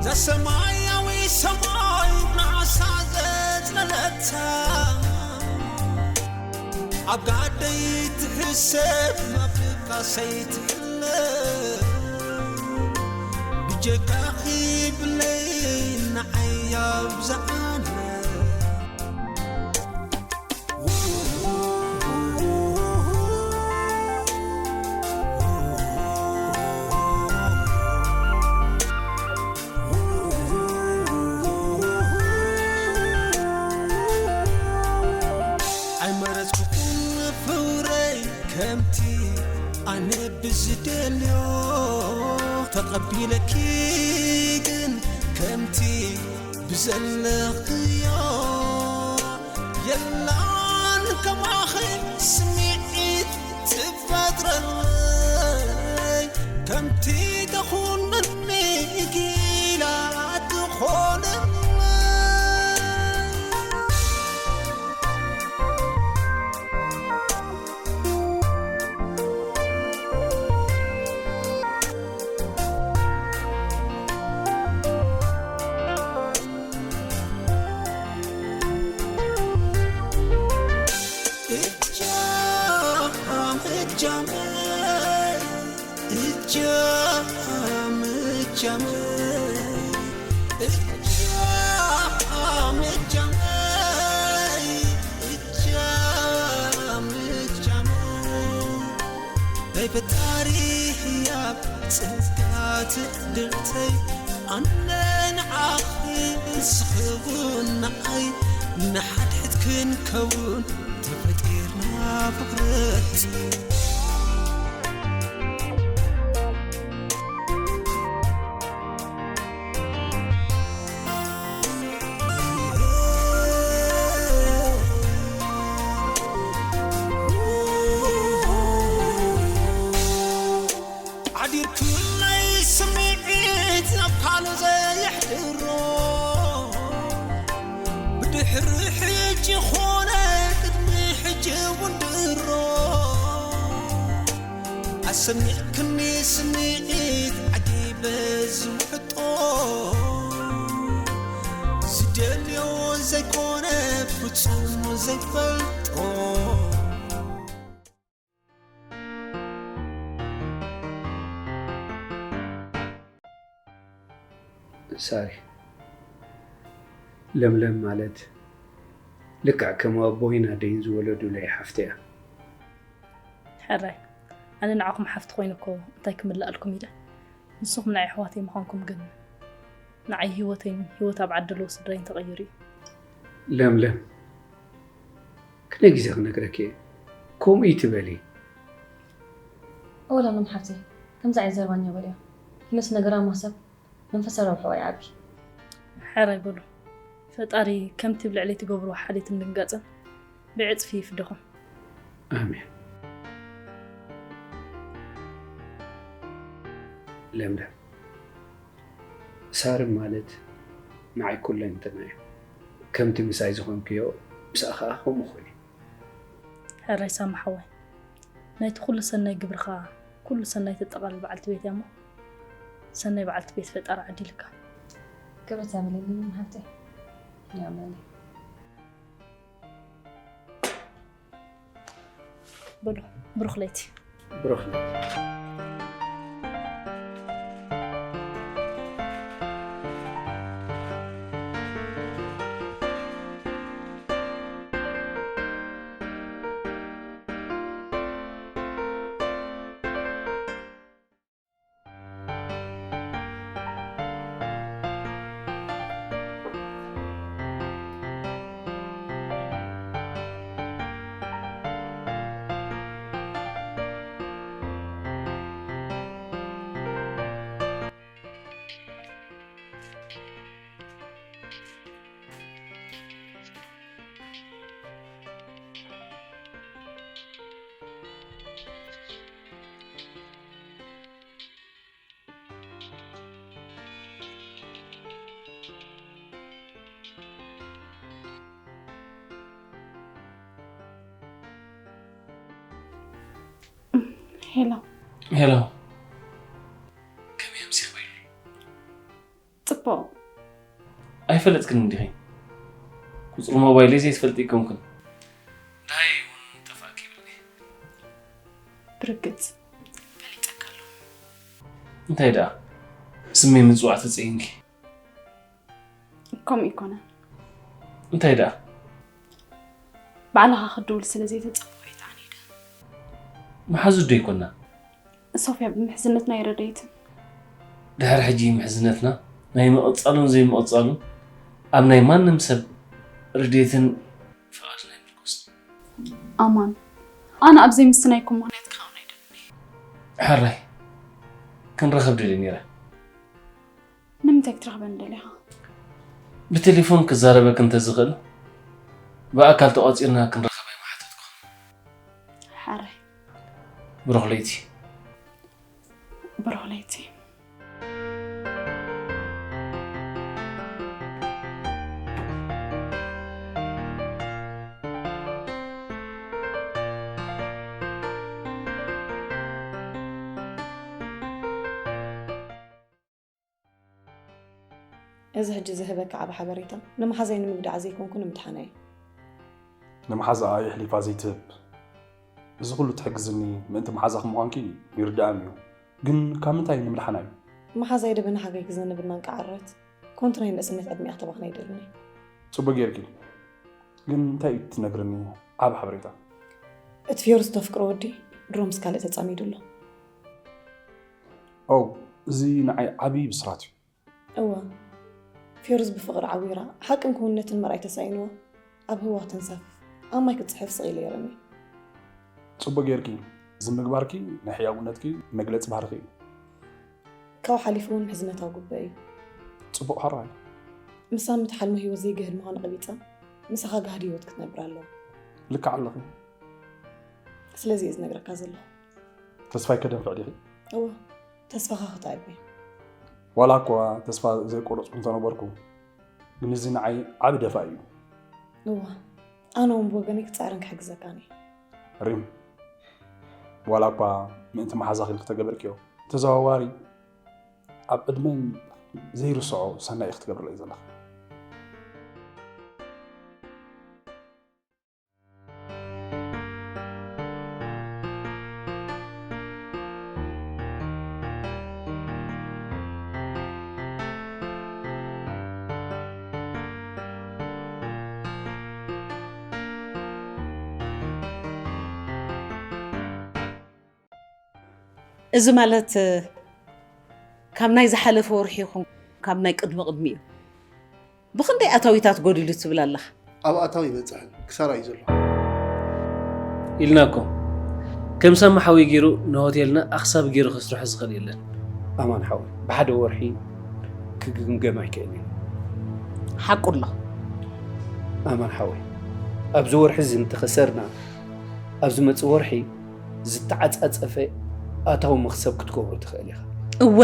እዛ ሰማያዊ ሰማይ ናሳ ዘጽለለታ፣ ኣብ ጋደይ ትሕሰብ፣ ኣብ ድቃሰይ ትሕለ። ብጀካኺ ብለይ ንዓይ ኣብዝሓለ። ኣይመረጽኩኹን ፍቕረይ ከምቲ ኣነ ብዝደልዮ፣ ተቐቢለኪ ግን ከምቲ ብዘለኽዮ። የላን ከማኺ ስምዒት ትፈጥረለይ፣ ከምቲ ተኹነኒ ጊላ ትኾነለይ። እጃም እጃመይ፣ እጃም እጃመይ፣ እጃም እጃመይ፣ እጃም እጃመይ። ናይ ፈጣሪ ህያብ ጸጋ ትዕድልተይ፣ ኣነ ንዓኺ ንስኺ እውን ንዓይ፣ ንሓድሕድ ክንከውን ተፈጢርና ፍቕረይ። ሓዲርኩለይ ስምዒት ናብ ካልእ ዘየሕድሮ፣ ብድሕሪ ሕጂ ኾነ ቅድሚ ሕጂ እውን ድሮ፣ ኣሰሚዕክኒ ስምዒት ዓጊበ ዝውሕጦ፣ ዝደልዮ ዘይኮነ ፍጹም ዘይፈልጦ። ሳሪ፣ ለምለም ማለት ልክዕ ከም ኣቦይን ኣደይን ዝወለዱለይ ሓፍተይ እያ። ሕራይ፣ ኣነ ንዓኹም ሓፍቲ ኮይነ እኮ እንታይ ክምልኣልኩም ኢለ። ንስኹም ንዓይ ኣሕዋተይ ምዃንኩም ግን ንዓይ ህይወተይን ህይወት ኣብ ዓዲ ኣለዉ ስድራይን ተቐይሩ እዩ። ለምለም፣ ክንደይ ግዜ ክነግረኪ እየ፣ ከምኡ ኣይትበሊ። እወ ለምለም ሓፍተይ፣ ከምዚ ዓይነት ዘረባ እኛ በልዮ። ይመስ ነገራማ ሰብ መንፈሳዊ ረብሕኡ ኣይዓቢ። ሕራይ በሉ። ፈጣሪ ከምቲ ኣብ ልዕለይ ትገብርዎ ሓልዮትን ድንጋጸን ብዕጽፊ ይፍደኹም። ኣሜን። ለምለም፣ ሳሪ ማለት ንዓይ ኩለንተና እዩ። ከምቲ ምሳይ ዝኾንክዮ ምሳኣ ኸኣ ከምኡ ኹኒ። ሕራይ ሳሚ ሓወይ፣ ናይቲ ኩሉ ሰናይ ግብርኻ ኩሉ ሰናይ ተጠቓልል በዓልቲ ቤት እያ እሞ፣ ሰናይ በዓልቲ ቤት ፈጣሪ ዓዲልካ። ክብረት ያብለኒ ሓፍተይ፣ ያብለኒ። በሉ፣ ብሩኽ ለይቲ። ብሩኽ ለይቲ። ሄሎ። ሄሎ። ከመይ ኣምሲኻ ይሉ? ጽቡቕ ኣይፈለጥክን እንዲኺ? ቁፅሪ ሞባይለይ ዘይትፈልጢ ኣይኮንክን። ደሃይ እውን ጠፋእኪ ይብልኒ። ብርግፅ ፈሊጠካ ኣለኹ። እንታይ ደኣ? ስመይ ምፅዋዕ ተፀይንኪ? ከምኡ ኣይኮነን። እንታይ ደኣ? ባዕልኻ ክትድውል ስለ ዘይተፀበኹ እየ ተዓኒደ። መሓዙት ዶ ኣይኮና? ሶፍያ ብምሕዝነትና ኣይረደየትን። ድሕሪ ሕጂ ምሕዝነትና ናይ ምቕጻሉን ዘይምቕጻሉን ኣብ ናይ ማንም ሰብ ርድየትን ፍቓድን ኣይምርኮስን። ኣማን፣ ኣነ ኣብ ዘይምስናይኩም ምኽንያት ክኸውን ኣይደልን። ሕራይ ክንረኸብ ደልየ ነይረ። ንምንታይ ክትረኽበኒ ደሊኻ? ብቴሌፎን ክዛረበክ እንተዝኽእል ብኣካል ተቋጺርና ክንራኸብ ኣይምሓተትኩ። ሕራይ። ብሩኽ ለይቲ። ብሩኽ ለይቲ። እዚ ሕጂ ዝህበካ ዓቢ ሓበሬታ ንመሓዛይ ንምጉዳዓ ዘይኮንኩ ንምድሓና እዩ። ንመሓዛኣ የሕሊፋ ዘይትህብ። እዚ ኩሉ ትሕግዝኒ ምእንቲ መሓዛኺ ምዃንኪ ይርድኣኒ እዩ። ግን ካብ ምንታይ ንምድሓና እዩ? መሓዛይ ደበና ሓጋይ ክዘንብ እናንቃዓረት ኮንቱ ናይ ንእስነት ዕድሚኣ ክተባኽና ኣይደልን እየ። ጽቡቅ ጌርኪ። ግን እንታይ እዩ ትነግርኒ ዓቢ ሓበሬታ? እቲ ፊዮርዝ ተፍቅሮ ወዲ ድሮ ምስ ካልእ ተጻሚዱ ኣሎ። ኦ፣ እዚ ንዓይ ዓቢ ብስራት እዩ። እወ፣ ፊዮርዝ ብፍቕሪ ዓዊራ ሓቅን ክውንነትን ምርኣይ ተሳኢንዋ ኣብ ህዋ ተንሳፍፍ ኣብ ማይ ክትጽሕፍ ስቕ ኢለ ይረኒ። ጽቡቕ ጌርኪ። እዚ ምግባርኪ ናይ ሕያውነትኪ መግለጺ ባህርኺ እዩ። ካብኡ ሓሊፉ እውን ምሕዝነታዊ ጉባኤ እዩ። ጽቡቕ ሕራይ። ምሳም እቲ ሓልሚ ህይወት ዘይግህድ ምዃኑ ቀቢጻ ምሳኻ ጋህዲ ህይወት ክትነብር ኣለዋ። ልክዕ ኣለኺ። ስለዚ እየ ዝነግረካ ዘለኹ። ተስፋይ ከደንፍዕ ዲኺ? እወ፣ ተስፋኻ ክትዕቢ። ዋላ እኳ ተስፋ ዘይቆረጽኩ እንተነበርኩ፣ ግን እዚ ንዓይ ዓቢ ደፋእ እዩ። እወ፣ ኣነ እውን ብወገነይ ክጻዕርን ክሕግዘካን እየ። ሪም፣ ዋላ እኳ ምእንቲ መሓዛኺ ኢልኪ ተገበርክዮ፣ ተዘዋዋሪ ኣብ ዕድመይ ዘይርስዖ ሰናይ ኢኺ ትገብርለይ ዘለኺ። እዚ ማለት፣ ካብ ናይ ዝሓለፈ ወርሒ ይኹን ካብ ናይ ቅድሚ ቅድሚ እዩ። ብኽንደይ ኣታዊታት ጎዲሉ ትብል ኣለኻ? ኣብ ኣታዊ ኣይበጽሕን፣ ክሳራ እዩ ዘሎ። ኢልና እኮ። ከም ሳሚ ሓወይ ገይሩ ንሆቴልና ኣኽሳብ ገይሩ ከስርሖ ዝኽእል የለን። ኣማን ሓወይ፣ ብሓደ ወርሒ ክግምገም ኣይክእልን እዩ። ሓቁ ኣሎ። ኣማን ሓወይ፣ ኣብዚ ወርሒ እዚ እንተኸሰርና፣ ኣብ ዝመጽእ ወርሒ ዝተዓጻጸፈ ኣታዊ መኽሰብ ክትገብሮ ትኽእል ኢኻ። እወ።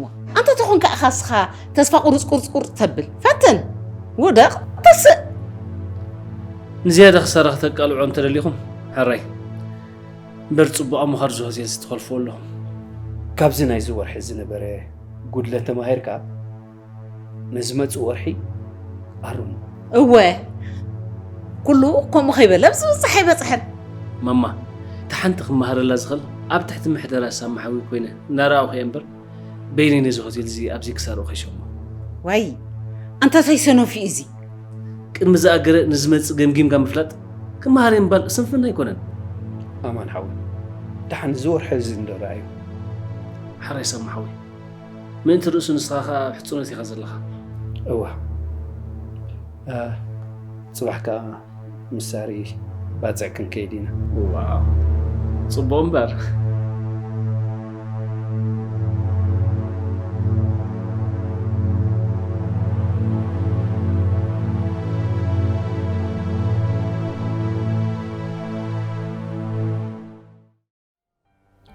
ዋ፣ ኣንተ ተኾንካ ኢኻ እስኻ ተስፋ ቁርጽ ቁርጽ ቁርጽ ተብል። ፈትን፣ ውደቕ፣ ተስእ። ንዝያዳ ክሳራ ክተቃልዖ እንተደሊኹም፣ ሕራይ። እምበር ጽቡቕ ኣምኻር እዚ ሆቴል እዚ ትኸልፍዎ ኣለኹም። ካብዚ ናይዚ ወርሒ ዝነበረ ጉድለት ተማሂርካ፣ ንዝመጽእ ወርሒ ኣርሙ። እወ፣ ኩሉ ከምኡ ከይበለ ኣብ ዝብጻሕ ኣይበጽሐን። ማማ፣ እታ ሓንቲ ክመሃረላ ዝኽእል ኣብ ትሕቲ ምሕደራ ሳሚ ሓዊ ኮይነ እናረኣኹ እየ እምበር፣ በይነይ ነዚ ሆቴል እዚ ኣብዚ ክሳርኦ ከይሰሞ። ዋይ፣ ኣንታ ታይ ሰነፍ እዩ እዚ? ቅድሚ ዝኣገረ ንዝመጽእ ገምጊምካ ምፍላጥ ክመሃር እየ ምባል ስንፍና ኣይኮነን። ኣማን ሓወይ፣ ደሓን እዚ ወርሒ እዚ እንዶ ረኣዩ። ሓራይ ሳሚ ሓወይ፣ ምእንቲ ርእሱ ንስኻ ኸኣ ኣብ ሕጽኖት ኢኻ ዘለኻ። እዋ። እ፣ ጽባሕ ከኣ ምስ ሳሪ ባጽዕ ክንከይድ ኢና። ዋው። ጽቡቕ እምበር።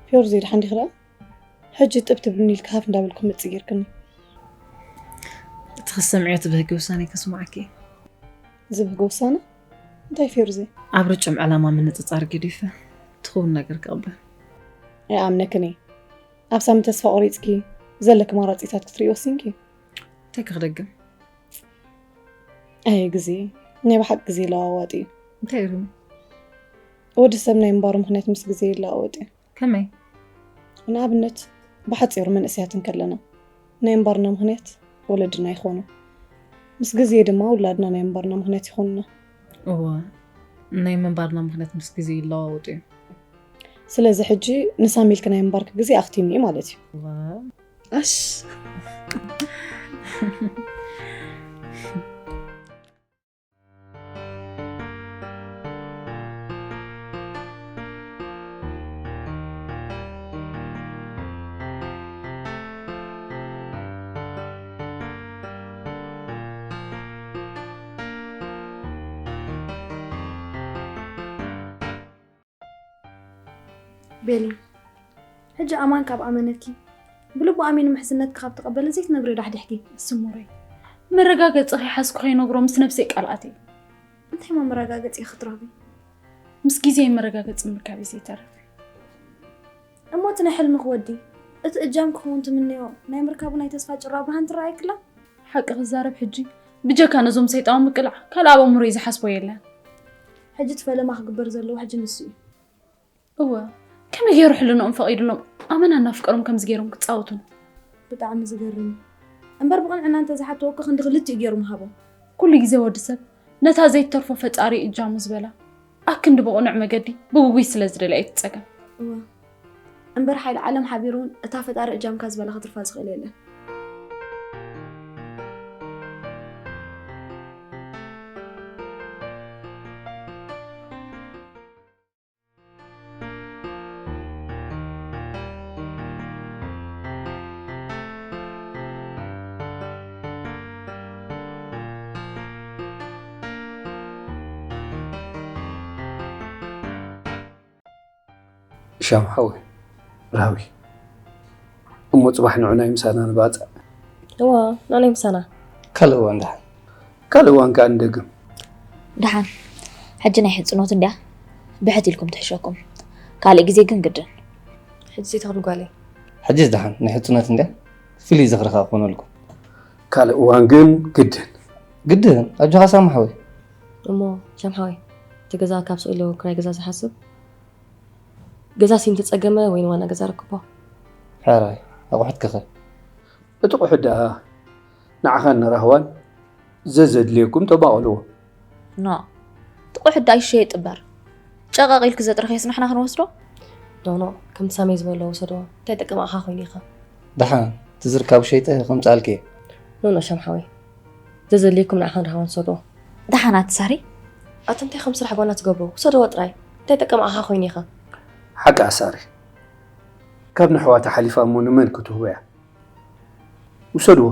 ፊዮርዚ፣ ደሓን ዲኺ ደኣ? ሕጂ ጥብ ትብልኒ ኢልካ ሃፍ እንዳበልኩ ክመጽእ ጌርክኒ። እቲ ክትሰምዕዮ ትብህጊ ውሳኔ ከስምዓኪ። ዝብህጎ ውሳነ? እንታይ ፊዮርዚ? ኣብ ርጩም ዕላማ ምንጽጻር ገዲፈ ትኸውን ነገር ክቕበል። ኣይኣምነክን እየ። ኣብ ሳሚ ተስፋ ቆሪጽኪ ዘለኪ ኣማራጺታት ክትርኢ ወሲንኪ? እንታይ ክኽደግም? ኣየ ግዜ፣ ናይ ብሓቂ ግዜ ለዋዋጢ እዩ። እንታይ ርም? ወዲ ሰብ ናይ ምንባሩ ምኽንያት ምስ ግዜ ይለዋወጥ እዩ። ከመይ? ንኣብነት፣ ብሓፂሩ መንእሰያት እንከለና ናይ ምንባርና ምኽንያት ወለድና ይኾኑ። ምስ ግዜ ድማ ውላድና ናይ ምንባርና ምኽንያት ይኾኑና። እወ፣ ናይ ምንባርና ምኽንያት ምስ ግዜ ይለዋወጡ እዮም። ስለዚ ሕጂ ንሳሚ ኢልኪ ናይ ምንባርኪ ግዜ ኣኽቲሙ እዩ ማለት እዩ። እወ። ኣሽ ቤሊ፣ ሕጂ ኣማን ካብ ኣመነኪ፣ ብልቡ ኣሚኑ ምሕዝነትኪ ካብ ተቐበለ ዘይትነግርዮ ዳሕዲሕኪ። ስሙረይ፣ መረጋገፂ ከይሓዝኩ ከይነግሮ ምስ ነብሰይ ቃል ኣትየ። እንታይ እሞ መረጋገፂ ክትረኽቢ? ምስ ግዜ መረጋገፂ ምርካብ እዩ ዘይተርፍ። እሞ እቲ ናይ ሕልምኺ ወዲ፣ እቲ እጃም ክኸውን ትምንዮ ናይ ምርካቡ ናይ ተስፋ ጭራ ብርሃን ትረኣየኪ ኣላ? ሓቂ ክዛረብ ሕጂ ብጀካ ነዞም ሰይጣዊ ምቅላዕ ካልእ ኣብ ኣእምሮይ ዝሓስቦ የለን። ሕጂ እቲ ፈለማ ክግበር ዘለዎ ሕጂ ንሱ እዩ። እወ፣ ከመይ ገይሩ ሕልንኦም ፈቒድሎም ኣመና እናፍቀሮም ከምዚ ገይሮም ክጻወቱን? ብጣዕሚ ዝገርም እዩ። እምበር ብቕንዕና እንተዝሓተወኪ ክንዲ ክልቲኡ ገይሩ ምሃቦም። ኩሉ ግዜ ወዲ ሰብ ነታ ዘይትተርፎ ፈጣሪ እጃሙ ዝበላ ኣክንዲ ብቕኑዕ መገዲ ብግጉይ ስለ ዝደልያ እዩ እቲ ጸገም። እወ፣ እምበር ሓይሊ ዓለም ሓቢሩ እውን እታ ፈጣሪ እጃምካ ዝበላ ክትርፋ ዝኽእል የለን። ሻም ሓወይ፣ ራዊ እሞ ጽባሕ ንዑ ናይ ምሳና ንባጽዕ። እዋ፣ ንዑ ናይ ምሳና። ካልእ እዋን ደሓን። ካልእ እዋን ከኣ ንደግም። ደሓን። ሕጂ ናይ ሕጽኖት እንድያ ብሕት ኢልኩም ትሕሸኩም። ካልእ ግዜ ግን ግድን። ሕጂ ዘይትኽእሉ ጓለይ። ሕጂስ ደሓን ናይ ሕጽኖት እንድያ ፍሉይ ዝኽሪ ከኣ ክኾነልኩም። ካልእ እዋን ግን ግድን። ግድን ኣጆኻ ሳሚ ሓወይ። እሞ ሻም ሓወይ እቲ ገዛ ካብ ስቕ ኢሉ ክራይ ገዛ ዝሓስብ ገዛ ሲም ተጸገመ ወይ ንዋና ገዛ ረክቦ። ሕራይ ኣቑሑት ክኸ። እቲ ቑሑት ደኣ ንዓኻን ንራህዋን ዘዘድልየኩም ተማቐልዎ። ኖ እቲ ቑሑት ደኣ ይሸየጥ እምበር ጨቐቕ ኢልኪ ዘጥረኽዮስ ንሕና ክንወስዶ? ኖ ኖ ከምቲ ሳሜ ዝበሎ ውሰዶ እንታይ ጠቅም ኣኻ ኮይኑ ኢኻ። ደሓን እቲ ዝርካቡ ሸይጠ ከምጽኣልኪ እየ። ኖ ኖ ሻም ሓወይ ዘዘድልየኩም ንዓኻን ራህዋን ውሰድዎ። ደሓን ኣቲ ሳሪ። ኣቲ እንታይ ከም ስራሕ ጓና ትገብሩ ውሰድዎ ጥራይ እንታይ ጠቅም ኣኻ ኮይኑ ኢኻ። ሓቂ ኣሳሪ ካብ ነሕዋታ ሓሊፋ እሞ ንመን ክትህቦ እያ። ውሰድዎ።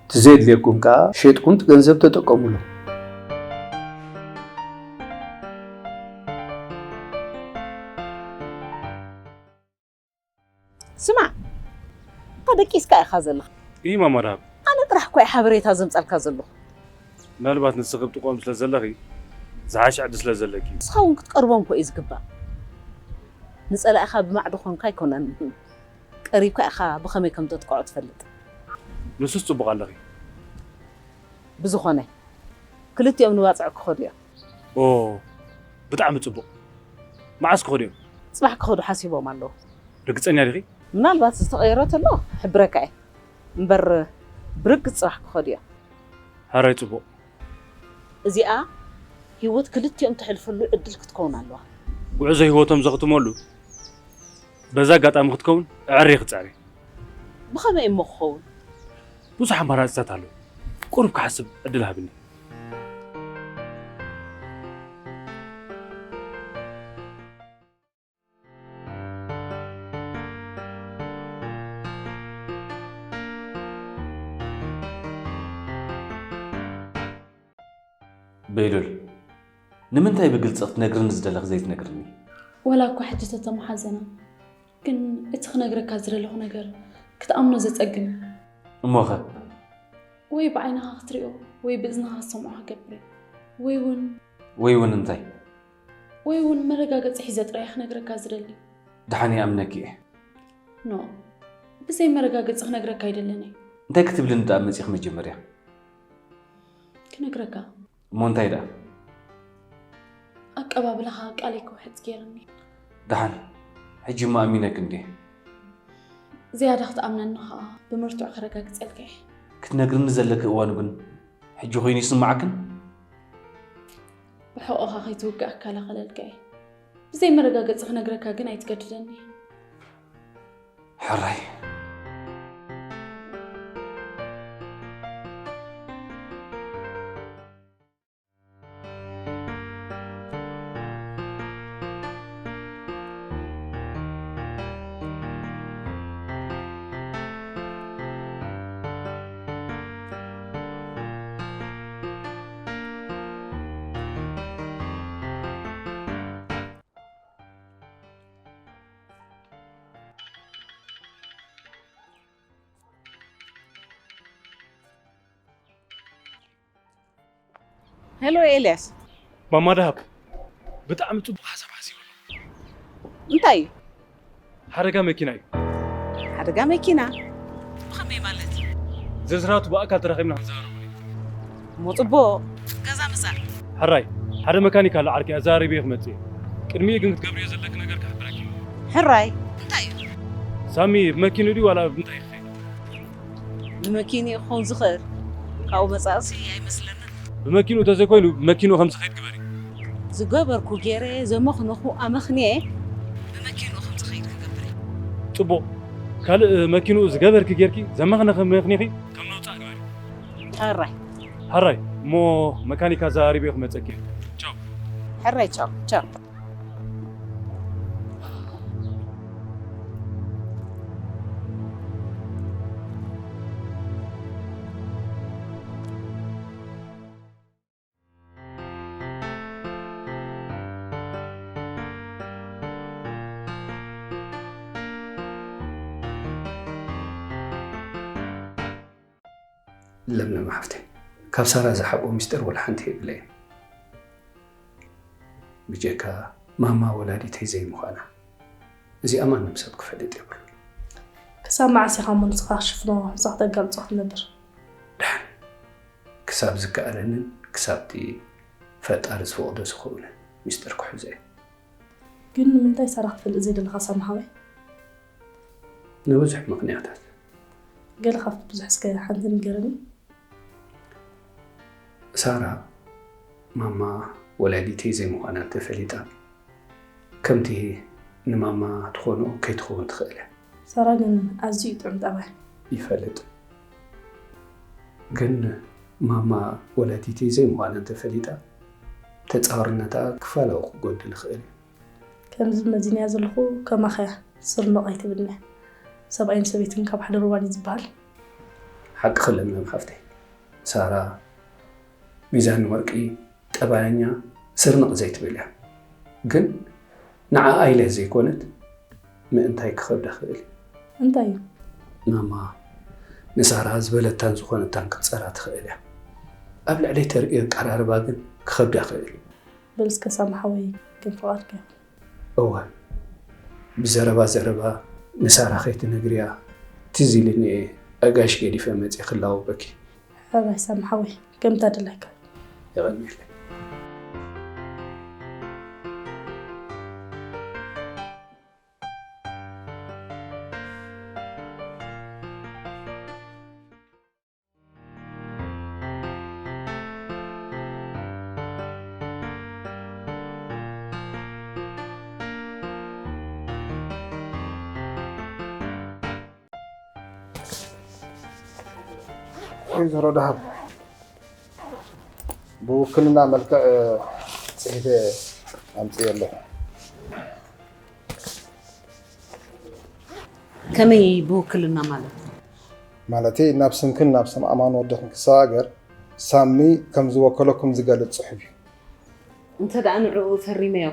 እቲ ዘየድልየኩም ከኣ ሸይጥኩም እቲ ገንዘብ ተጠቀሙሉ። ስማዕ፣ እታ ደቂስካ ኢኻ ዘለኻ። ኢሂ ማማ ራሃብ። ኣነ ጥራሕ እኮ እየ ሓበሬታ ዘምጻልካ ዘለኹ። ምናልባት ንስኺ ኣብ ጥቕኦም ስለ ዘለኺ ዝሓሸ ዕድል ስለ ዘለኪ እዩ። ንስኻ እውን ክትቀርቦም እኮ እዩ ዝግባእ። ንጸላኢኻ ብማዕዶ ኾንካ ኣይኮነን ቀሪብካ ኢኻ ብኸመይ ከም ተጥቅዖ ትፈልጥ። ንሱስ ጽቡቕ ኣለኺ። ብዝኾነ ክልቲኦም ንባጽዕ ክኸዱ እዮም። ኦ ብጣዕሚ ጽቡቕ። መዓስ ክኸዱ እዮም? ጽባሕ ክኸዱ ሓሲቦም ኣለዉ። ርግጸኛ ዲኺ? ምናልባት ዝተቐየረ ተሎ ክሕብረካ እየ እምበር ብርግጽ ጽባሕ ክኸዱ እዮም። ሕራይ ጽቡቕ። እዚኣ ህይወት ክልቲኦም ተሕልፈሉ ዕድል ክትከውን ኣለዋ። ጉዕዞ ህይወቶም ዘኽትመሉ በዛ ኣጋጣሚ ክትከውን ኣዐርየ ክጽዕር እየ። ብኸመይ እሞ ክኸውን? ብዙሕ ኣማራጺታት ኣለዉ። ቁሩብ ክሓስብ ዕድል ሃብኒ። በይሉል፣ ንምንታይ ብግልጺ ክትነግርኒ ዝደለኺ ዘይትነግርኒ? ዋላ እኳ ሕጂ ተተመሓዘና፣ ግን እቲ ክነግረካ ዝደለኹ ነገር ክትኣምኖ ዘጸግም እዩ። እሞኸ? ወይ ብዓይንኻ ክትሪኦ ወይ ብእዝንኻ ክትሰምዖ ክገብር እየ። ወይ እውን። ወይ እውን እንታይ? ወይ እውን መረጋገጺ ሒዘ ጥራይ ክነግረካ ዝደሊ። ደሓን ይኣምነኪ እየ። ኖ፣ ብዘይ መረጋገጺ ክነግረካ ኣይደልን እየ። እንታይ ክትብልኒ ደኣ መጺእኺ መጀመርያ? ክነግረካ። እሞ እንታይ ደኣ? ኣቀባብላኻ ቃለይ ክውሕጥ ገይርኒ። ደሓን፣ ሕጂ እሞ ኣሚነክ እንዴ? ዝያዳ ክትኣምነኒ ኸኣ ብመርትዖ ከረጋግጸልካ እየ። ክትነግርኒ ዘለኪ እዋኑ ግን ሕጂ ኮይኑ ይስምዓክን? ብሕቖኻ ከይትውጋእ እከላኸለልካ እየ። ብዘይ መረጋገጺ ክነግረካ ግን ኣይትገድደኒ። ሕራይ። ሄሎ ኤልያስ። ማማ ደሃብ፣ ብጣዕሚ ፅቡቅ ሓሳብ ሓሲበ ኣለኹ። እንታይ እዩ? ሓደጋ መኪና እዩ። ሓደጋ መኪና? ብኸመይ ማለት? ዝርዝራቱ ብኣካል ተራኺብና ክንዛረበሉ እዩ። እሞ ፅቡቅ። ገዛ ምፃእ። ሕራይ፣ ሓደ መካኒክ ኣሎ ዓርኪ፣ ኣዘራሪበዮ ክመፅእ እየ። ቅድሚኡ ግን ክትገብርዮ ዘለኪ ነገር ክሕብረኪ። ሕራይ። እንታይ እዩ? ሳሚ ብመኪኑ ድዩ ዋላ ብምንታይ ይኸይድ? ብመኪንኡ ክኸውን ዝኽእል። ካብኡ መጻእሲ ኣይመስለንን። ብመኪንኡ ተዘይኮይኑ ብመኪንኡ ከም ዝኸይድ ግበሪ። ዝገበርኩ ገይረ ዘመኽነኹ ኣመኽንየ ብመኪንኡ ከም ዝኸይድ ክገብር እየ። ፅቡቕ። ካልእ መኪንኡ ዝገበርኪ ጌርኪ ዘመኽነኺ መኽኒኺ ከም ነውፃእ ግበሪ። ሕራይ። ሕራይ እሞ መካኒክ ኣዘራሪበዮ ክመፀኪ እየ። ቻው። ሕራይ ቻው ቻው። ለምለም ሓፍተይ፣ ካብ ሳራ ዝሓብኦ ሚስጥር ወላ ሓንቲ የብለይን። ብጀካ ማማ ወላዲተይ ዘይምዃና። እዚኣ ማንም ሰብ ክፈልጥ የብሉን። ክሳብ መዓስ ኢኻ እሞ ንስኻ ክትሽፍኖ ንስኻ ክተጋልጾ ክትነብር? ደሓን ክሳብ ዝከኣለንን ክሳብቲ ፈጣሪ ዝፈቕዶ ዝኸውንን ሚስጥር ክሕዞ እየ። ግን ንምንታይ ሳራ ክትፈልጥ ዘይደለኻ ሳሚ ሓወይ? ንብዙሕ ምኽንያታት። ገለ ካብቲ ብዙሕ እስከ ሓንቲ ንገረኒ። ሳራ ማማ ወላዲተይ ዘይምዃና እንተፈሊጣ ከምቲ ንማማ ትኾኖ ከይትኸውን ትኽእል እያ። ሳራ ግን ኣዝዩ እዩ ጥዑም ጠባይ። ይፈልጥ። ግን ማማ ወላዲተይ ዘይምዃና እንተፈሊጣ ተጻዋርነታ ክፋላዊ ክጎድል ይኽእል እዩ። ከምዚ መዚነያ ዘለኹ ከማኻ እያ ስርኖቕ ኣይትብልኒ። ሰብኣይን ሰበይትን ካብ ሓደ ሩባ ድዩ ዝበሃል? ሓቅኺ ለምለም ሓፍተይ። ሳራ ሚዛን ወርቂ ጠባያኛ ስርንቕ ዘይትብል እያ። ግን ንዓኣ ኢለ ዘይኮነት ምእንታይ ክኸብዳ ክእል እዩ። እንታይ እዩ? ማማ ንሳራ ዝበለታን ዝኾነታን ክትጸራ ትኽእል እያ። ኣብ ልዕለይ ተርእዮ ኣቀራርባ ግን ክኸብዳ ክእል እዩ። በል እስከ ሳሚ ሓወይ ከም ፍቓድካ ይኹን። እወ፣ ብዘረባ ዘረባ ንሳራ ከይትነግርያ ትዝ ኢልኒ እየ ኣጋይሽ ገዲፈ መፅየ ክላወበኪ። ሕራይ ሳሚ ሓወይ ከምታ ድላይካ። የቐንየለይ። ወይዘሮ ደሃብ ብውክልና መልክዕ ጽሒፈ ኣምጽኤ ኣለኹ። ከመይ ብውክልና ማለት? ማለተይ ናብ ስምክን ናብ ስም ኣማን ወድኽን ክሰጋገር ሳሚ ከም ዝወከለኩም ዝገልጽ ጽሑፍ እዩ። እንተ ደኣ ንዕኡ ፈሪመዮ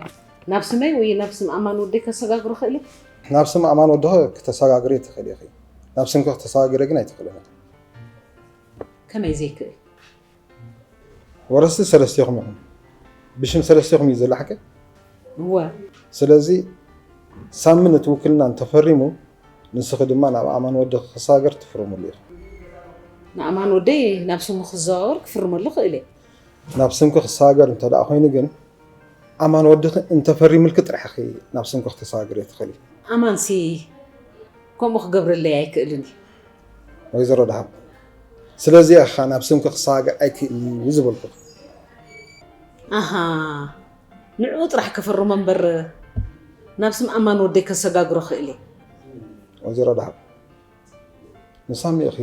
ናብ ስመይ ወይ ናብ ስም ኣማን ወደይ ከሰጋግሮ ክእል እየ? ናብ ስም ኣማን ወድኺ ክተሰጋግርዮ ትኽእሊ ኢኺ። ናብ ስምኪ ክተሰጋግርዮ ግን ኣይትኽእልን ኢኺ። ከመይ ዘይክእል? ወረስቲ ሰለስቴኹም ኢኹም። ብሽም ሰለስቴኹም እዩ ዘሎ ሓቀይ? እወ። ስለዚ ሳሚ ነቲ ውክልና እንተፈሪሙ ንስኺ ድማ ናብ ኣማን ወድኺ ክሰጋገር ትፍርምሉ ኢኹም። ንኣማን ወደይ ናብ ስሙ ክዘዋወር ክፍርመሉ ክእል እየ። ናብ ስምኪ ክሰጋገር እንተ ደኣ ኮይኑ ግን ኣማን ወድኺ እንተፈሪምልኪ ጥራሕ ኢኺ ናብ ስምኪ ክተሰጋግርዮ ትኽእሊ። ኣማንሲ ከምኡ ክገብረለይ ኣይክእልን እዩ። ወይዘሮ ደሃብ፣ ስለዚ ኢኻ ናብ ስምኪ ክሰጋገር ኣይክእልን እዩ ዝበልኩ። ኣሃ፣ ንዕኡ ጥራሕ ከፈርሞ እምበር ናብ ስም ኣማን ወደይ ከሰጋግሮ ክእል እየ። ወይዘሮ ደሃብ፣ ንሳሚ ኢኺ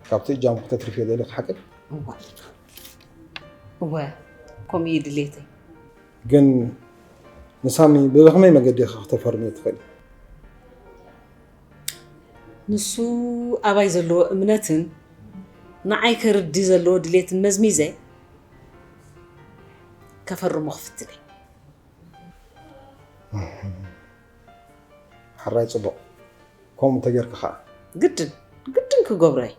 ካብቲ እጃምኪ ክተትርፍዮ ደሊኺ ሓቀይ? እወ፣ እወ፣ ከምኡ እዩ ድሌተይ። ግን ንሳሚ ብኸመይ መገዲ ኢኺ ክተፈርምዮ ትኽእሊ? ንሱ ኣባይ ዘለዎ እምነትን ንዓይ ከርዲ ዘለዎ ድሌትን መዝሚዘ ከፈርሞ ክፍትን እየ። ሕራይ ጽቡቕ። ከምኡ እንተጌርኪ ኸኣ። ግድን ግድን ክገብሮ እየ።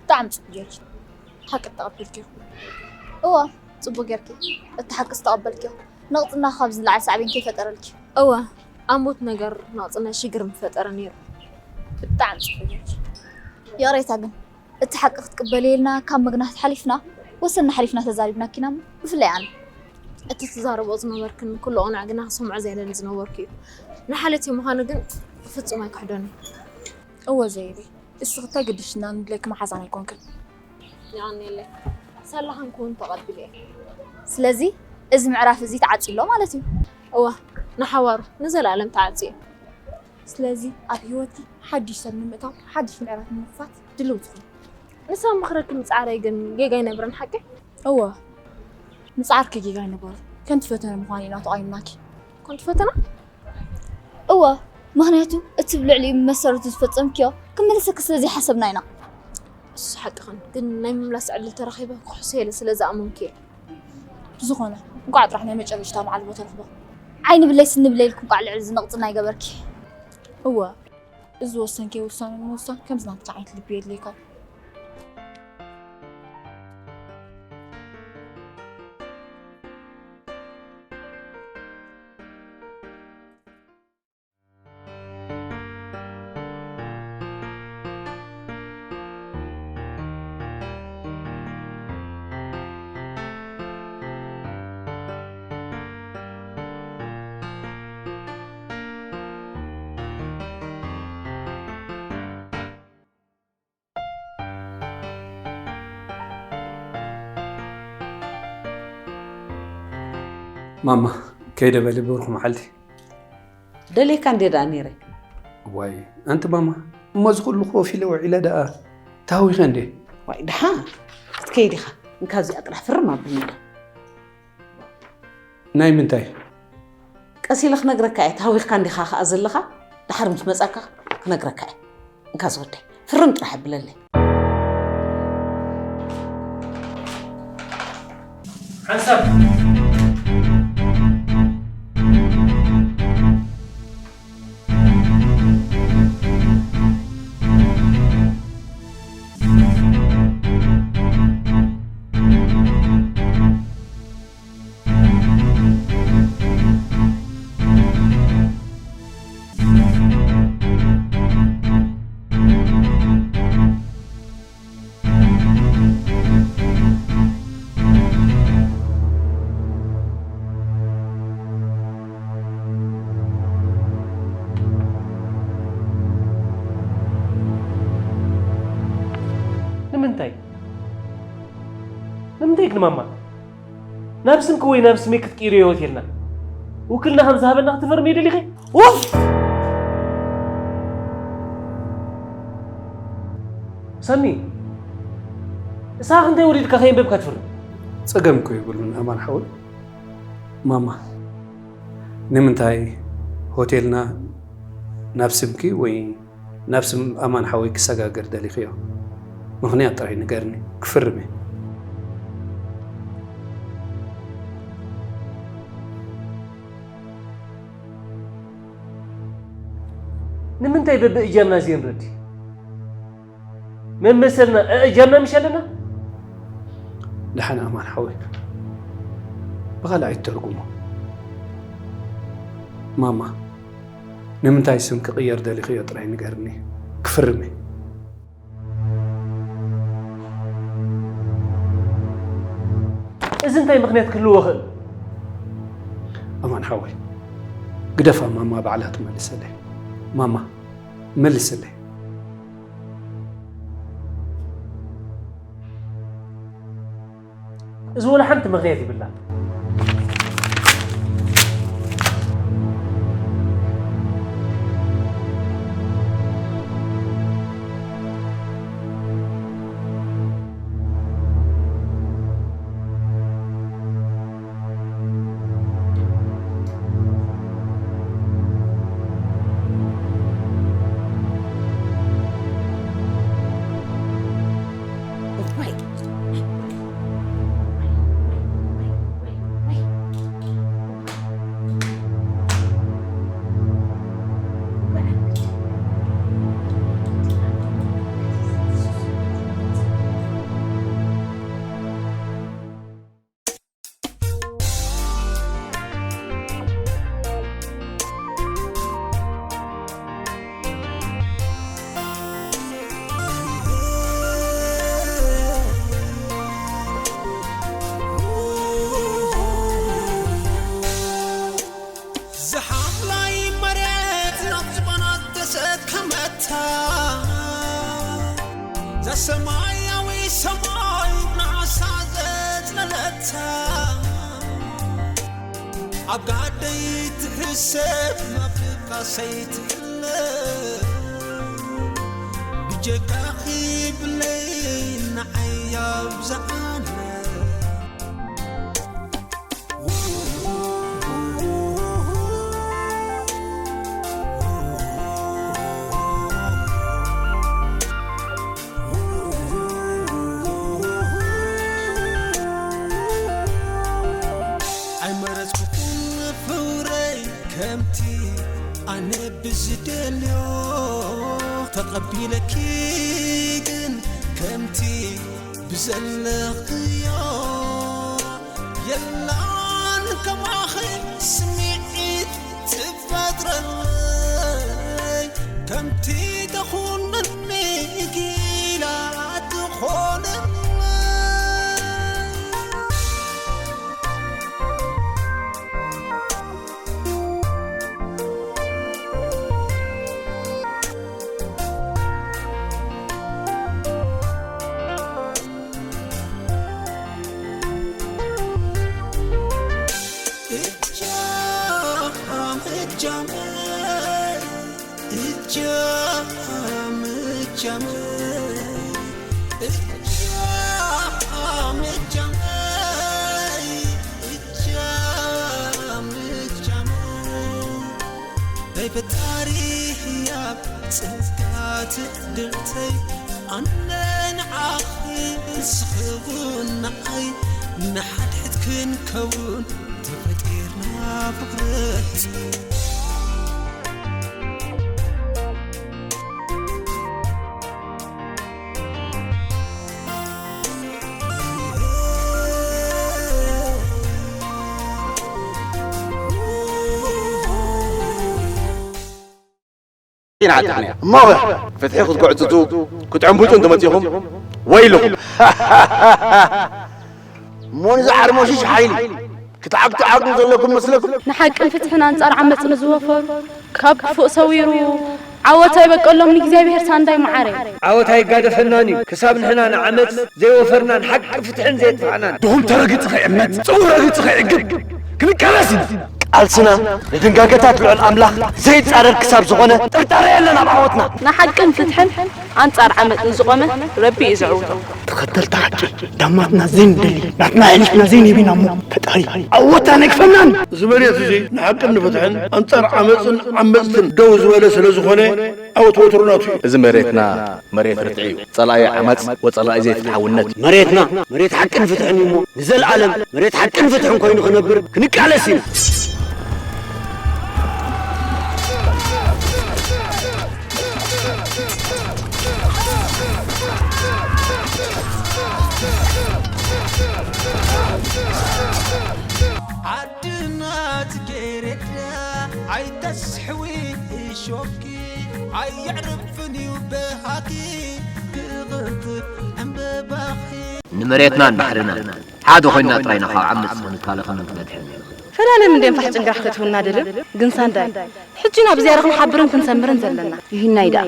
ብጣዕሚ ጽቡቅ ጌርኪ። ሓቂ ተቐበልኪዮ። እወ፣ ጽቡቅ ጌርኪ። እቲ ሓቂ ዝተቐበልኪዮ። ነቕጽና ካብ ዝለዓል ሳዕቤን ከይፈጠረልኪ። እወ፣ ኣብ ሞት ነገር ነቕጽና ሽግር ምፈጠረ ነይሩ። ብጣዕሚ ጽቡቅ ጌርኪ። ይቕሬታ ግን፣ እቲ ሓቂ ክትቅበልዮ ኢልና ካብ ምግናሕ ሓሊፍና፣ ወሰንና ሓሊፍና ተዛሪብናኪ ኢና፣ ብፍላይ ኣነ። እቲ ትዛረብኦ ዝነበርክን ኩሉ ቅኑዕ ግና ክሰምዖ ዘየለኒ ዝነበርኩ እዩ። ንሓለትዮ ምዃኑ ግን ፍጹም ኣይክሕዶን እዩ። እወ ዘይበይ፣ እስኺ እንታይ ግድሽና ንድለኪ መሓዛን ኣይኮንክን። የቐንየለይ። ሳላ ክንከውን ተቐቢለ እየ። ስለዚ እዚ ምዕራፍ እዚ ተዓጽዩ ኣሎ ማለት እዩ። እወ፣ ንሓዋሩ ንዘለኣለም ተዓጽዩ። ስለዚ ኣብ ህይወትኪ ሓድሽ ሰብ ንምእታው፣ ሓድሽ ምዕራፍ ንምኽፋት ድልውቲ ኩኒ። ንሳ ምኽረኪ ምጽዓረይ ግን ጌጋ ኣይነብረን ሓቂ? እወ፣ ምጽዓርኪ ጌጋ ኣይነበሮን። ከምቲ ፈተነ ምዃኑ ኢና ተቓይምናኪ። ከምቲ ፈተነ? እወ፣ ምኽንያቱ እቲ ብልዕሊኡ ብመሰረቱ ዝፈጸምክዮ ክምልሰኪ ስለ ዘይሓሰብና ኢና። እሱ ሓቅኽን፣ ግን ናይ ምምላስ ዕድል ተረኺበ ክሕሶ ኢለ ስለ ዝኣመንኩ እየ። ብዝኾነ፣ እንቋዕ ጥራሕ ናይ መጨረሽታ መዓልቦ ተረኽቦ። ዓይኒ ብለይ ስኒ ብለይ ኢልኪ እንቋዕ ልዕሊ እዚ ነቕጽና ኣይገበርኪ። እወ፣ እዚ ዝወሰንክዮ ውሳነ ንምውሳን ከምዚ ናትኪ ዓይነት ልቢ የድልየካ እዩ። ማማ ከይደ በሊ ብሩኽ መዓልቲ። ደልየካ እንዴ ደኣ ነይረ። ዋይ ኣንቲ ማማ፣ እሞ እዚ ኩሉ ኮፍ ኢለ ውዒለ ደኣ ታዊኸ እንዴ? ዋይ ደሓ ክትከይድ ኢኻ። እንካ እዚኣ ጥራሕ ፍርም ኣብልና። ናይ ምንታይ? ቀስ ኢለ ክነግረካ እየ። ታዊኽካ እንዲኻ ከኣ ዘለኻ፣ ድሓር ምስ መጻካ ክነግረካ እየ። እንካ ዝወደይ ፍርም ጥራሕ ኣብለለይ። ሓንሳብ ንምንታይ? ንምንታይ ግን ማማ? ናብ ስምኪ ወይ ናብ ስመይ ክትቅይርዮ ሆቴልና? ውክልና ከም ዝሃበና ክትፈርምዮ ደሊኺ? ኡፍ! ሰኒ፣ ንስኻ ክንታይ ወሪድካ ከየንበብካ ትፍርም? ጸገም እኮ የብሉን ኣማን ሓወይ። ማማ፣ ንምንታይ ሆቴልና ናብ ስምኪ ወይ ናብ ስም ኣማን ሓወይ ክሰጋገር ደሊኽዮ? ምኽንያት ጥራይ ንገርኒ፣ ክፍርም እየ። ንምንታይ በብእጃምና ዘይንረዲ? መመሰልና እእጃምና ምሽ ኣለና? ደሓን ኣማን ሓወይ፣ ብኻልእ ኣይትተርጉሞ። ማማ፣ ንምንታይ ስም ክቕየር ደሊኽዮ ጥራይ ንገርኒ፣ ክፍርም እየ። እዚ እንታይ ምኽንያት ክህልዎ ይኽእል? ኣማን ሓወይ፣ ግደፋ፣ ማማ ባዕላ ትመልሰለይ። ማማ፣ መልስለይ። እዚ ወላ ሓንቲ ምኽንያት ይብላ። ዝሓምላይ መሬት ናብ ዝባና ተሰከመታ፣ ዘሰማያዊ ሰማይ ንዓሳ ዘጽለለታ፣ ኣብ ጋደይ ትሕሰብ፣ ኣብ ድቃሰይ ትሕለብ፣ ብጀካኺ ብለይ ንዓይ ኣብዝሓለ። ኣይመረጽኩኹን ፍቕረይ ከምቲ ኣነ ብዝደልዮ፣ ተቐቢለኪ ግን ከምቲ ብዘለኽዮ። የላን ከማኺ ስምዒት ትፈጥረለይ፣ ከምቲ ተኹነኒ ጊላ ትኾነለይ። ናይ ፈጣሪ ህያብ ጸጋ ትዕድልተይ፣ ኣነ ንዓኺ ንስኺ እውን ንዓይ፣ ንሓድሕድ ክንከውን ተፈጢርና ፍቕሪ። ኢና ዓጢቕና። እሞ ኸ? ፍትሒ ክትጉዕጽጹ፣ ክትዕንብጡ እንተመጺኹም፣ ወይልኹም። እሞ ንዚ ዓርሞሽሽ ሓይሊ ክትዓግትዓጉ ዘለኩም መስለኩም? ንሓቅን ፍትሕን ኣንጻር ዓመጽ ንዝወፈሩ፣ ካብ ክፉእ ሰዊሩ ዓወት ኣይበቀሎም ንእግዚኣብሔር ሳንዳይ መዓረይ። ዓወት ኣይጋደፈናን እዩ፣ ክሳብ ንሕና ንዓመጽ ዘይወፈርናን ሓቂ ፍትሕን ዘየጥፋእናን። ድኹም ተረጊጹ ከይዕመጽ፣ ጽቡቕ ረጊጹ ከይዕግብ ክንቃለስ ኢና። ቃልስና ንድንጋገታት ልዑል ኣምላኽ ዘይጻረር ክሳብ ዝኾነ ጥርጣረ የለን ኣብ ዓወትና። ንሓቅን ፍትሕን ኣንጻር ዓመጽ ንዝቖመ ረቢ እዩ ዘዕውቶ። ተኸተልቲ ሓቂ ዳማትና ዘይንደሊ፣ ናትና ኣሕሊፍና ዘይንህብ ኢና እሞ ፈጣሪ ዓወትና ኣይግፈናን። እዚ መሬት እዚ ንሓቅን ንፍትሕን ኣንጻር ዓመጽን ዓመጽትን ደው ዝበለ ስለ ዝኾነ፣ ዓወት ወትሩ ናቱ እዩ። እዚ መሬትና መሬት ርትዒ እዩ። ጸላኢ ዓመጽ ወጸላኢ ዘይፍትሓውነት እዩ። መሬትና መሬት ሓቅን ፍትሕን እዩ እሞ ንዘለኣለም መሬት ሓቅን ፍትሕን ኮይኑ ክነብር ክንቃለስ ኢና። ዓድና ጽጌረዳ ኣይተስሕዊ እሾኪ ኣየዕርፍን እዩ በሃኪ ክቕንጥብ ዕምበባኺ። ንመሬትናን ባሕርናን ሓደ ኮይንና ጥራይ ኢና ካብ ዓመጽ ክንከላኸልን ክንድሕንን ንኽእል። ፈላለ ምንድን ፋሕ ጭንግራሕ ከትህቡና ደልዩ ግን ሳንዳይ ሕጂ ኢና ብዝያዳ ክንሓብርን ክንሰምርን ዘለና። ይህናይ ደኣ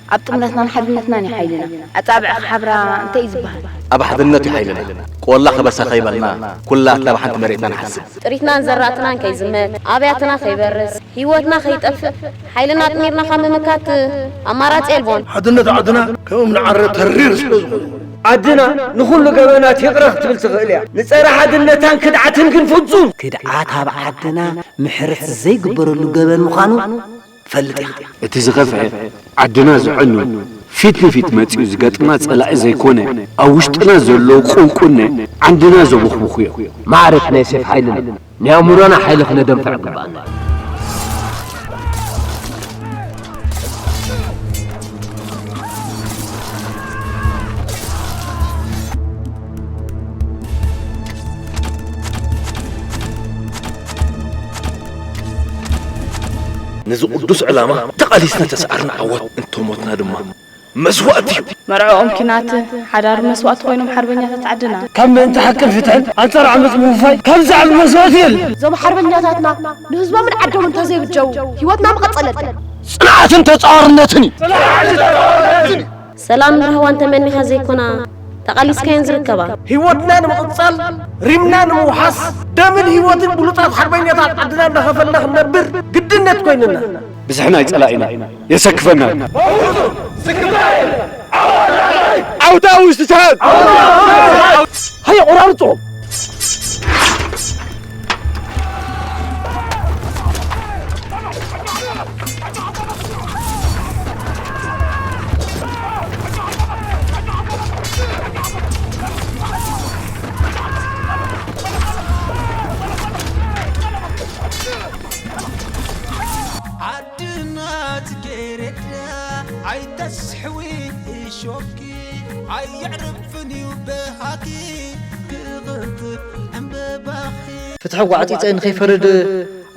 ኣብ ጥምረትናን ሓድነትናን እዩ ሓይልና። ኣጻብዕ ክሓብራ እንታይ እዩ ዝበሃል? ኣብ ሓድነት እዩ ሓይልና። ቆላ ከበሳ ከይበልና ኩላትና ብሓንቲ መሬትና ንሓስብ። ጥሪትናን ዘራእትናን ከይዝመት፣ ኣብያትና ከይበርስ፣ ህይወትና ከይጠፍእ፣ ሓይልና ኣጥሚርና ካብ ምምካት ኣማራጺ የልቦን። ሓድነት ዓድና ከም እምኒ ዓረ ተሪር ስለ ዝኾነ። ዓድና ንኹሉ ገበናት ይቕረ ክትብል ትኽእል እያ። ንጸረ ሓድነታን ክድዓትን ግን ፍጹም። ክድዓት ኣብ ዓድና ምሕረት ዘይግበረሉ ገበን ምዃኑ ትፈልጥ ኢኻ። እቲ ዝኸፍአ ዓድና ዘዕኑ ፊት ንፊት መጺኡ ዝገጥማ ጸላኢ ዘይኮነ፣ ኣብ ውሽጥና ዘለዉ ቁንቁነ ዓንድና ዘቦኽብኹ እዮም። ማዕረት ናይ ሴፍ ሓይልና ናይ ኣእምሮና ሓይሊ ክነደንፍዕ ግባኣና። ነዚ ቅዱስ ዕላማ ተቓሊስና ተሰዓርና ዓወት፣ እንተሞትና ድማ መስዋእቲ እዩ። መርዕኦም ኪናት፣ ሓዳር መስዋእቲ ኮይኖም ሓርበኛታት ዓድና። ካብ ምእንቲ ሓቅን ፍትሕን ኣንጻር ዓመጽ ምውፋይ ካብ ዝዓቢ መስዋእቲ የለን። እዞም ሓርበኛታትና ንህዝቦምን ዓዶምን እንተዘይብጀው ህይወትና ምቐጸለትን። ጽንዓትን ተጻዋርነትን እዩ። ሰላምን ራህዋን ተመኒኻ ዘይኮና ተቓሊስካየን ዝርከባ። ህይወትና ንምቕጻል፣ ሪምና ንምውሓስ፣ ደምን ህይወትን ብሉጻት ሓርበኛታት ዓድና እንዳኸፈልና ክንነብር ግድነት ኮይንና። ብዝሒ ናይ ጸላኢና የሰክፈና። ዓውታ ውሽጢ ሰዓት ሃየ ቆራርጾ። ዓድና ጽጌረዳ ኣይተስሕዊ እሾኪ ኣየዕርፍን እዩ በሃኪ ክቕንጥብ ዕምበባኺ። ፍትሒ ጓዕጺጸ ንኸይፈርድ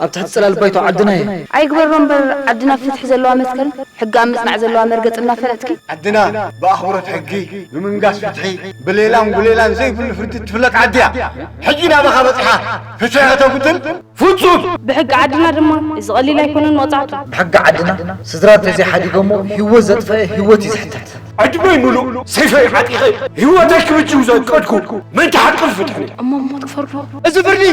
ኣብ ትሕቲ ጽላል ባይቶ ዓድና እየ። ኣይግበሮ እምበር ዓድና ፍትሒ ዘለዋ መትከል ሕጊ ኣብ ምጽናዕ ዘለዋ መርገጽ እናፈለጥኪ። ዓድና ብኣኽብሮት ሕጊ፣ ብምንጋስ ፍትሒ፣ ብሌላን ጉሌላን ዘይብሉ ፍርዲ ትፍለጥ ዓዲ እያ። ሕጂ ናባኻ በጺሓ ፍትሒ ከተጉድል ፍጹም። ብሕጊ ዓድና ድማ እዚ ቀሊል ኣይኮነን መቕጻዕቱ። ብሕጊ ዓድና ስድራ እንተዘይሓዲጎሞ ህይወት ዘጥፈአ ህይወት እዩ ዝሕተት። ዕድመይ ምሉእ ሰይፈይ ዓጢቐ ህይወተይ ክብጅው ዘቀድኩ ምእንቲ ሓቅን ፍትሕን። እሞ ሞት ክፈርዶ? እዚ ፍርዲ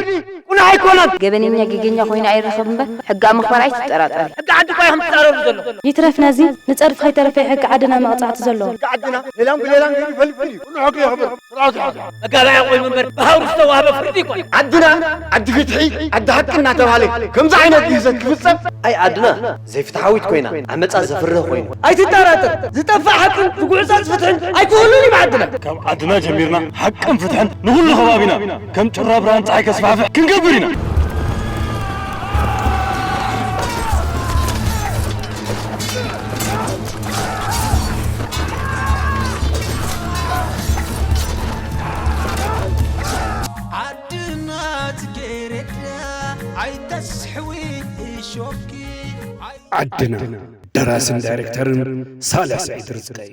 ቁኑዕ ኣይኮነን። ገበነኛ ጌገኛ ኮይኑ ኣይረኸብ እምበር ሕጊ ኣብ ምኽባር ኣይትጠራጠሪ። ሕጊ ዓዲ እኮ ኢኹም ትጻረሩ ዘለኹም። ይትረፍ ነዚ ንጸድፊ ከይተረፈ ሕጊ ዓድና መቕጻዕቲ ዘለዎ። ሕጊ ዓድና ሌላን ብሌላን ገይሩ ይፈልፍል እዩ። ኩሉ ሕጊ የኽብር። ስርዓት ይሓዝ። መጋባእያ ኮይኑ እምበር ብሃውሪ ዝተዋህበ ፍርዲ ኣይኮነን። ዓድና ዓዲ ፍትሒ፣ ዓዲ ሓቂ እናተባህለ ከምዚ ዓይነት ግህሰት ክፍጸም። ኣይ ዓድና ዘይፍትሓዊት ኮይና ዓመጻ ዘፍርህ ኮይኑ። ኣይትጠራጠር፣ ዝጠፍእ ሓቅን ዝጉዕጸጽ ፍትሕን ኣይክህሉን እዩ ዓድና። ካብ ዓድና ጀሚርና ሓቅን ፍትሕን ንኹሉ ከባቢና ከም ጩራ ብርሃን ጸሓይ ከስፋሕፍሕ ክንገብር ኢና። ዓድና ጽጌረዳ ኣይተስሕዊ እሾኪ ኣይ- ዓድና። ደራስን ዳይሬክተርን ሳልሕ ስዒድ ርዝቀይ።